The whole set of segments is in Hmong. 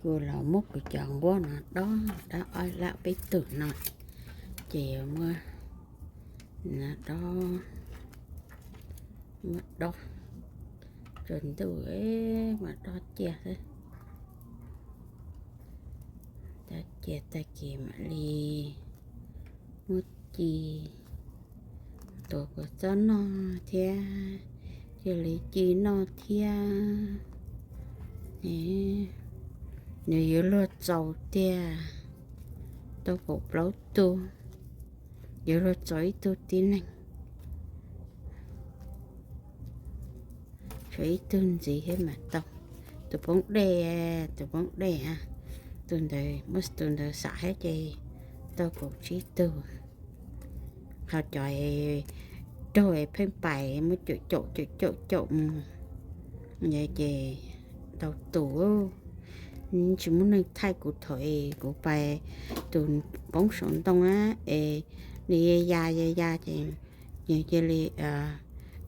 Kuv los muab kuv cov nquab no dob, dob ob lab peb tug no, ces yuav muab, dob, muab dob tsaus ntuj mas dob cia xwb. Dob cia tag kis mam li muab ci, tuav kua txob noj thiab, cia li ci noj thiab. Nws yuav luag txaus tiag, tau kaum plaub tug, yuav luag txaus ib tug tib neeg. Tshuav ib tug ntxiv thiab mas tau. Tus poob dej, tus poob dej, tus ntawd muab tus ntawd xam thiab ces tau kaum tsib tug. Ho cov raug pheej pais muab caum caum caum caum caum mus, ces tau tus, tsis muaj neeg thaij kuv thaum es kuv pais, tus poob saum ntoo na, es nws ya ya ya ya ces nws cia li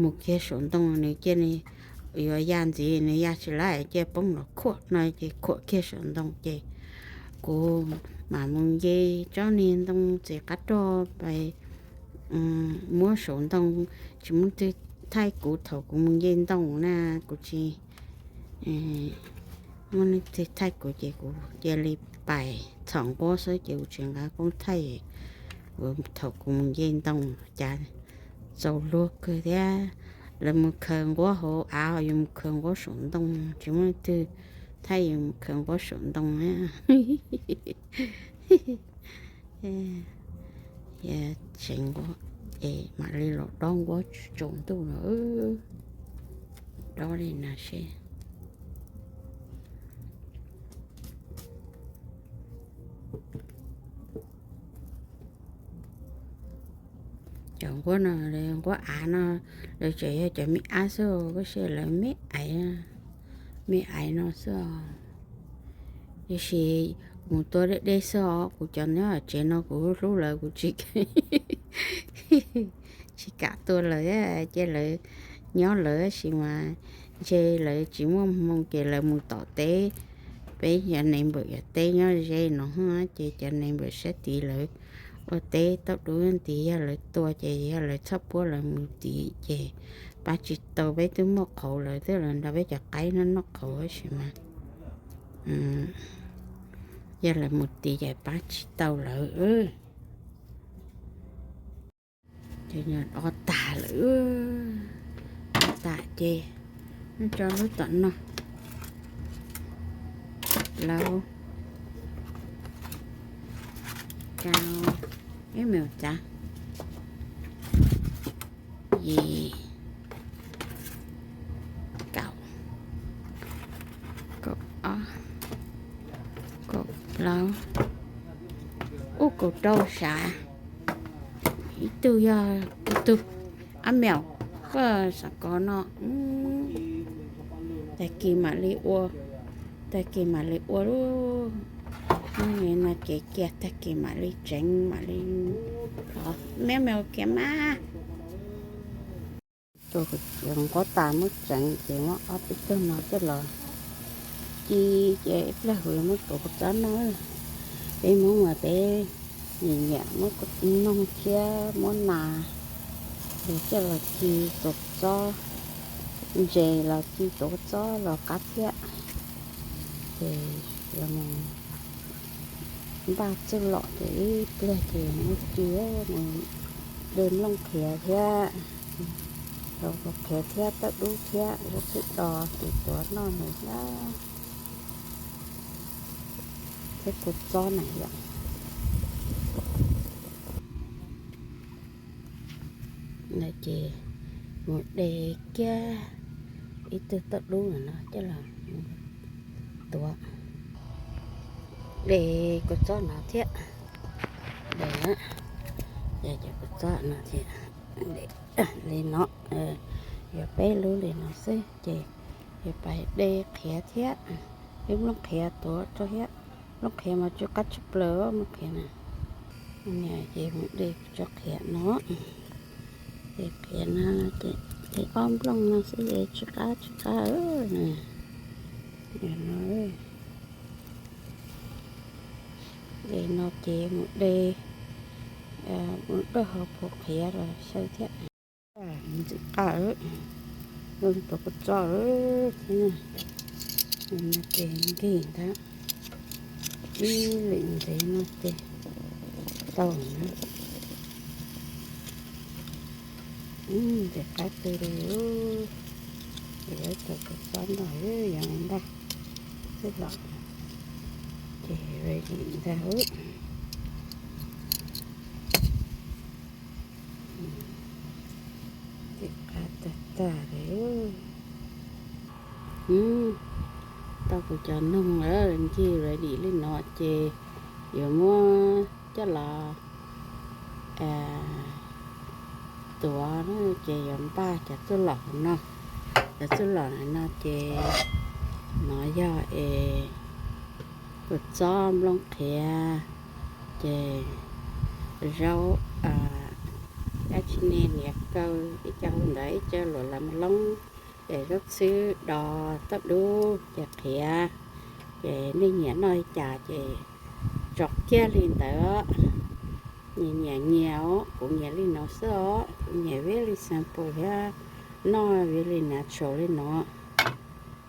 mus kiag saum ntoo, nws cia li yuav ya ntxiv, nws ya tsis laib cia poob los khuam no ces khuam kiag saum ntoo ces kuv mam mus nce tsob niag ntoo txiv qab rog pais muab saum ntoo, tsis muaj twg thaij kuv thaum kuv mus nce ntoo na, kuv tsis muaj leej twg thaij kuv ces kuv cia li pais txhom nquab xwb ces kuv tsis nqa koob thaij. Thaum kuv mus nce ntoo cas txaus luag kawg thiab, lawv mus khaws nquab hauv av, yus mus khaws nquab saum ntoo, tsis muaj leej twg thaij yus mus khaws nquab saum ntoo na. Tseev nquab es mam li los dob nquab tsaus ntuj no. Dob li no seb. Cov nquab no, nquab av no, lawv tseem yog cov me ab xwb, koj saib lawv me aiv, me aiv no xwb os. Tiam sis mus tua deb deb xwb os, kuv cov nyob tsev no kuv hlub lawv kuv tsis, tsis kam tua lawv, cia lawv nyob lawv tab sis mas ntshe lawv tsis muaj hmoo ces lawv mus tom teb. Peb cov neighbor cov teb nyob ze no ces cov neighbor sab tid lawv ua teb tauj dub tid, yog lawv tua ces yog lawv txhob puab lawv mus tid ces pab tsis tau, peb twb muaj qhauv, lawv twb los nrog peb cov qaib noj noj qhauv tab sis mas yog lawv mus tid ces pab tsis tau lawv. Ces nws o tag lawm, o tag ces nws tso lub tom no, plaub, rau, ib meem txav, yim, kaum, kaum ob, kaum plaub, ub, kaum rau sav. Ib tug yog tus, ab meem, koj xav kov no, tag kis mam li ua, tag kis mam li ua lub, no ces kiag tag kis mam li tseev mam li, me me ua kiag mas. Tua nquab tas muab tseev ces muab ob peb tug no coj los ci, ces ib pliag kuv yuav muab tuav kua txob noj. Peb Hmoob mas peb nyiam nyiam muab noog thiab muab nas coj los ci tuav kua txob, ntses los ci tuav kua txob los qab thiab. Ces yuav mus npaj txuj lom ces ib pliag ces muab ci mus de nplooj qhiav thiab, rau qhiav thiab tawb dub thiab yuav tsum do tus tuav noj nws thiab, thiab kua txob na yom. No ces mus de kiag ib tug tawb dub no coj los tuav, de kua txob no thiab, de, de cov kua txob no thiab, de li no, yuav peb lub li no xwb ces yuav pais de qhiav thiab, de nplooj qhiav tuav rau thiab, nplooj qhiav mas tsw qab tshaj plaws nplooj qhiav na. Ces mus de tso qhiav no, de qhiav no, de ob nplooj no xwb es tsw qab tsw qab no. No ces mus de, mus dawj hauv phua qhiav los xyaw thiab. Ntxim qab, tuav kua txob, no ces nkig ntag, ib lim ntev no ces tau na. Ntxim qab kawg li. Ces yuav tau kua txob nrog yog npaj txuj lom ces ready ntag. Ntxim qab tag tag li. Tau kuv cov noog lawm, nkig ready li no ces yuav muab coj los tuav, ces yuav npaj cov txuj lom no. Cov txuj lom no ces no yog es kua txob, nplooj qhiav, ces zaub, dab tsi ne, niam kaw, ib co hu ntawd, ib co luam las mas loob, ces zaub txhwb, dos, toj dub, ces qhiav. Ces nej nyiam noj li cas ces tso kiag li ntawd. Nyias nyiam nyias os, kuv nyiam li no xwb os, kuv nyiam very simple thiab noj very natural li no.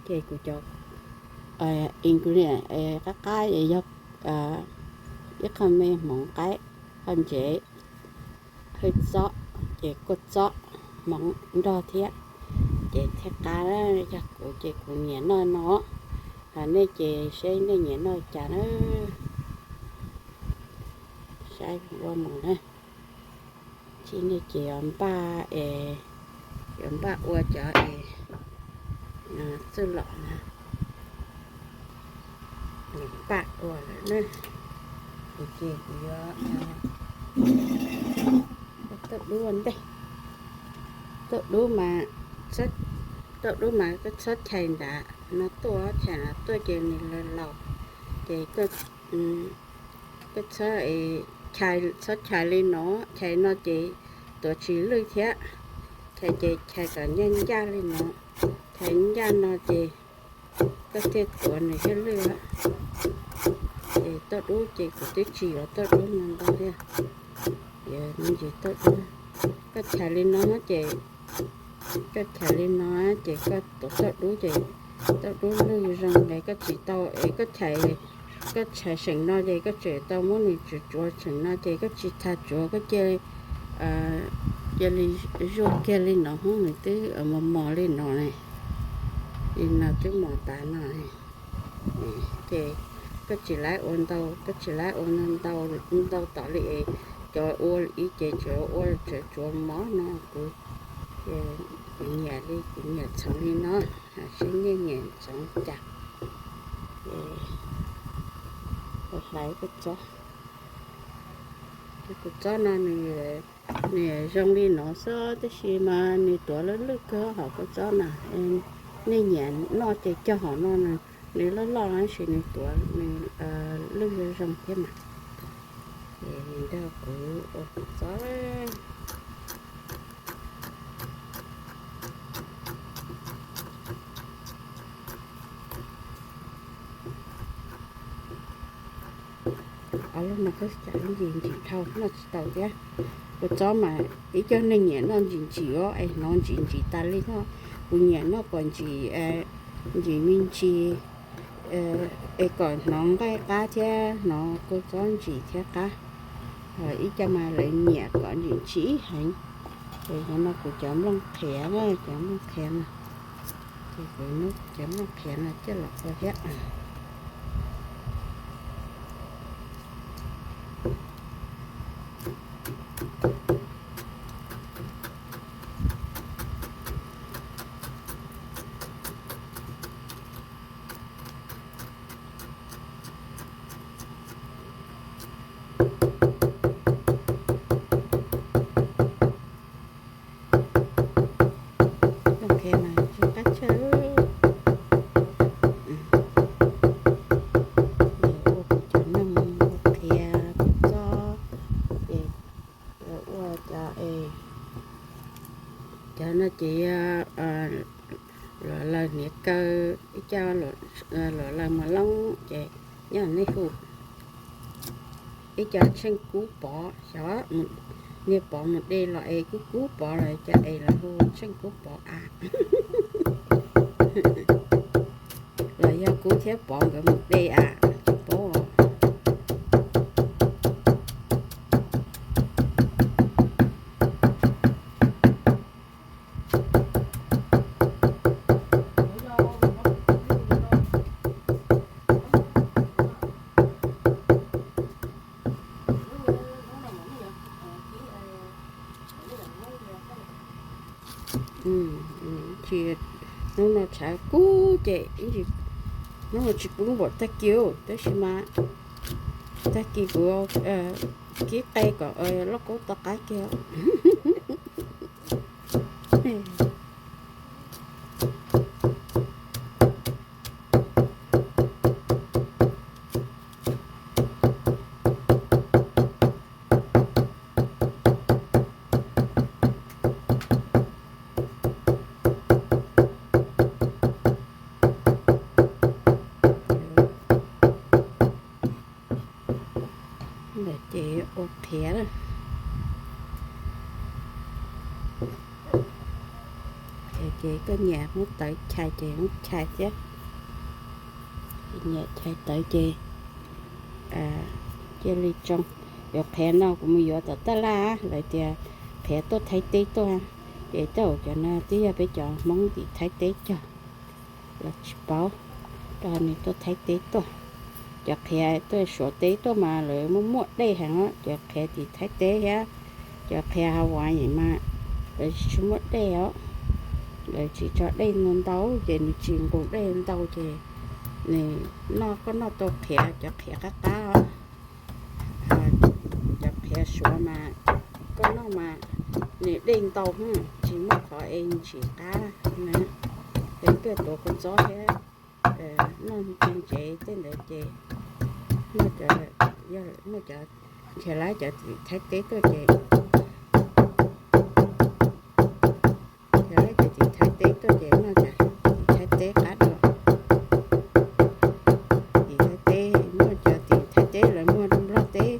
Ces kuv cov ingredient qab qab es yog ib qho me hmoov qaib, qho ntsev, hwj txob, ces kua txob, hmoov nrog thiab. Ces thiaj qab, yog kuv ces kuv nyiam noj no. Ho nej ces seb nej nyiam noj cas na. Saib ua mus na. Ces nej ces yuav npaj es, yuav npaj ua cov es txuj lom na. Npaj ua lawm na. Ces kuv yuav toj dub ua ntej. Toj dub mas, toj dub mas koj txhob chais nram no tuaj, chais nram tuaj ces nws laus laus. Ces koj txhob, txhob chais li no, chais no ces tuav tsis lwj thiab. Chais ces chais kom ncaj ncaj li no. Chais ncaj no ces koj thiaj tuav nws thiaj lwj. Ces toj dub ces kuv twb tsis yuav toj dub no ntau thiab. Yuav me ntsis toj dub. Koj chais li no ces, koj chais li no ces koj tuav toj dub ces toj dub lwj zoo es koj tsis tau es koj chais, koj chais seem no ces koj tseem tau muab nws tsuav tsuav seem no ces koj tsis tau tsuav, koj cia, cia li zuaj kiag li no, nws twb mos mos li no ne. Li no twb mos tas no. Ces koj tsis laib ua ntau, koj tsis laib ua ntau, ntau tom li es cov ua ib ces tsuav ua tsuav mov no kuv, kuv nyiam li, kuv nyiam txhoov li no. Seb nej nyiam txhoov cas. Hlais kua txob, kua txob no nws, nws zoo li no xwb tab sis mas nws tuav lwj lwj kawg hom kua txob na. Nej nyiam noj ces cog hom no, nws loj loj tab sis nws tuav nws lwj zoo zoo thiab mas. Ces nrog kuv ua kua txob. Ob lub no koj cas ntsim ntsim dhau noj tsis tau thiab. Kua txob mas ib co neeg nyiam noj ntsim ntsim os, es hnov ntsim ntsim tas li no. Kuv nyiam noj kom ntsim, ntsim me ntsis, es kom hnov nqaij qab thiab hnov kua txob ntsim thiab qab. Ib co mas lawv nyiam kom ntsim ntsim heev. Ces no kuv cov nplooj qhiav, cov nplooj qhiav no, ces kuv muab cov nplooj qhiav no coj los ua thiab. Ok mas tsis qab tshaj. Ua kuv cov noog ua qhiav kua txob, ces ua cov es, cov no ces yog luam laws hniav kaw, ib co luam laws mos loob ces nyob nej hu. Ib co tsheej kub pov xyov, niag pov mus de los es kub kub pov los cov es los hu tsheej kub pov av. Los yog kub thiab pov nkawd mus de av, tsis paub. Hnub no tshav kub ces, hnub no tsis kub npaum tag kis, tab sis mas tag kis kuv kib qe kom lauj kaub to qab kiag. Ntawm ces ua qhiav lawm. Qhiav ces koj nyiam muab tawv chais ces muab chais thiab. Nyiam chais tawv ces cia li tsoo. Cov qhiav no kuv mus yuav tom taj laj, lawv tias qhiav tuaj Thaib teb tuaj, ces tej zaum cov no twb yog peb cov Hmoob tim Thaib teb cog los tsis paub, rau nws tuaj Thaib teb tuaj. Cov qhiav tuaj Suav teb tuaj mas lawv muaj muaj dej heev, cov qhiav tim Thaib teb thiab cov qhiav Hawaii mas lawv tsis muaj dej os. Lawv tsis tso dej ntau ntau ces nws tsis nqus dej ntau ces nws noj, koj noj tau qhiav, cov qhiav qab qab os. Cov qhiav Suav mas koj noj mas nws dej ntau, tsis muaj qhov es ntsim qab na. Ces koj tuav kua txob thiab noj ntsev ntsev tej ntawd ces noj, muaj cov, nrhiav lawv cov tim Thaib teb tuaj ces, nrhiav lawv cov tim Thaib teb tuaj ces noj cov tim Thaib teb qab dua. Tim Thaib teb muaj cov tim Thaib teb lawv muag rau Nplog teb,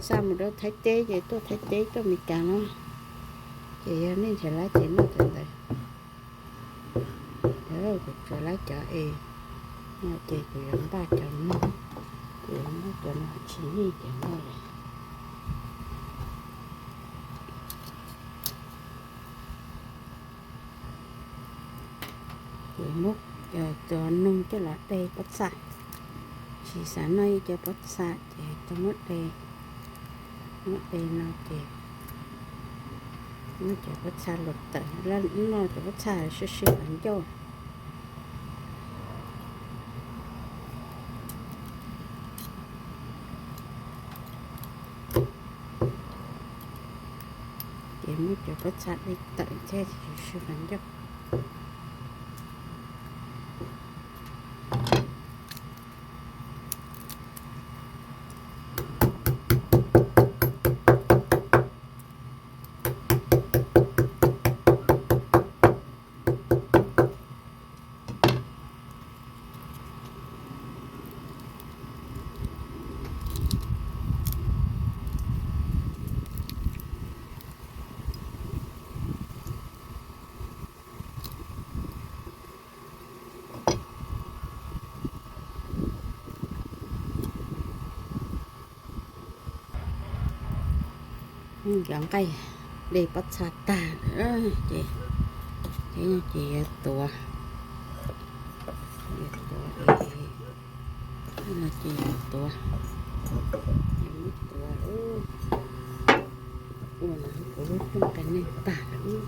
xa mus rau Thaib teb ces tuaj Thaib teb tuaj Amelikas no. Ces yog nej nrhiav lawv ces noj cov ntawd. Kuv tsuas lawv cov es, ces kuv yuav npaj cov no, kuv yuav muab cov no tsis yeej cov no lawm. Kuv muab cov noog coj los de pob txha, tsis xav noj ib co pob txha ces tau muab de, muab de no ces muab cov pob txha los tawm, noj cov pob txha sib sib hlawv ncauj. Ces muab cov pob txha de tawm thiab sib hlawv ncauj. Cov nqaij de pob txha tag ces, ces yuav tuav, yuav tuav, no ces yuav tuav, yuav muab tuav ua kuv lub rooj qias neeg tag lawm.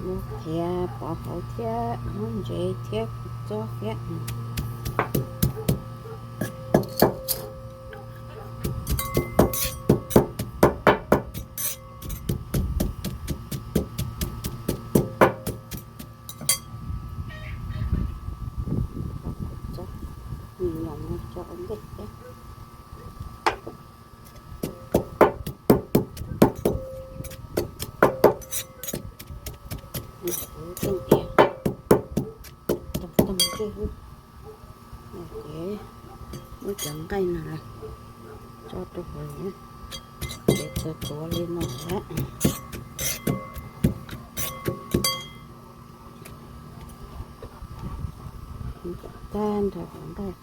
Muab qhiav pov hauv thiab muab ntsev thiab kua txob thiab. Tso ntej thiab. Ces muab cov nqaij no los tso rau hauv, ces tuav tuav li no lawm. Tag nrho cov nqaij.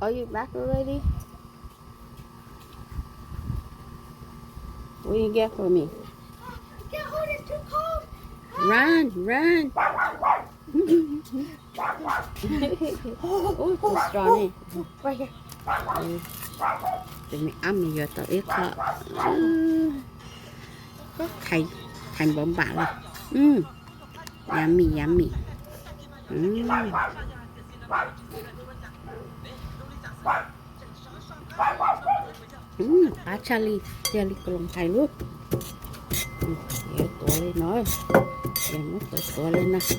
Are you back already? What you get for me? Run, run. Ui, too strong ne. Tus me ab mas yuav tau ib qho khais, khais npaum npam li. Yummy, yummy. Qab tshaj li, cia li kuv los hais lub. Ces tuav li no, ces muab tuav tuav li no. Ces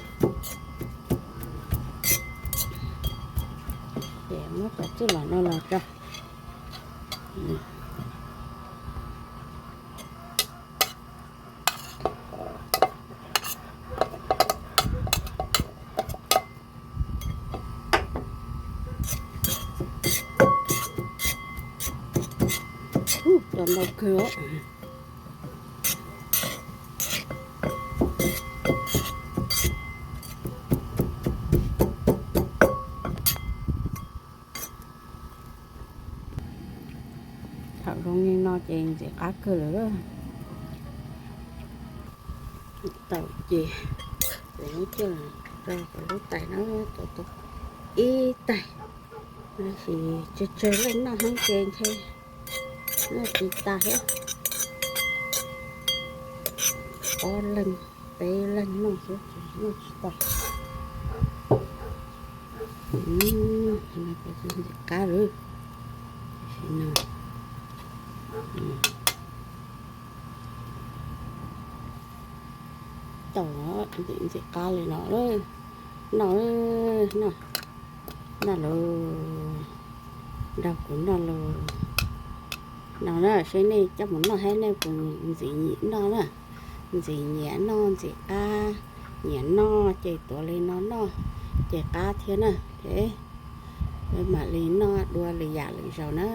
muab cov txuj lom no los tso. Ub, cov ntau kawg os. Thaum zoo li no ces ntxim qab kawg lawm. Tau ces kuv muab coj rau kuv lub tais no, tau tau ib tais. Tab sis tsawg tsawg leej noj heev ces ntshe noj tsis tas thiab. Ob leeg peb leeg noj xwb ces noj tsis tas. Ntxim qab lawm. Tam sim no tau ntxim qab li no lawm. Noj, noj, noj lauj, nrog kuv noj lauj. No na, seb nej coj mus noj thiab nej puas ntxim nyiam noj na. Ntxim nyiam noj ntxim qab, nyiam noj ces tuav li no noj ces qab thiab na. Peb mam li noj dua lwm yam lwm zaus na.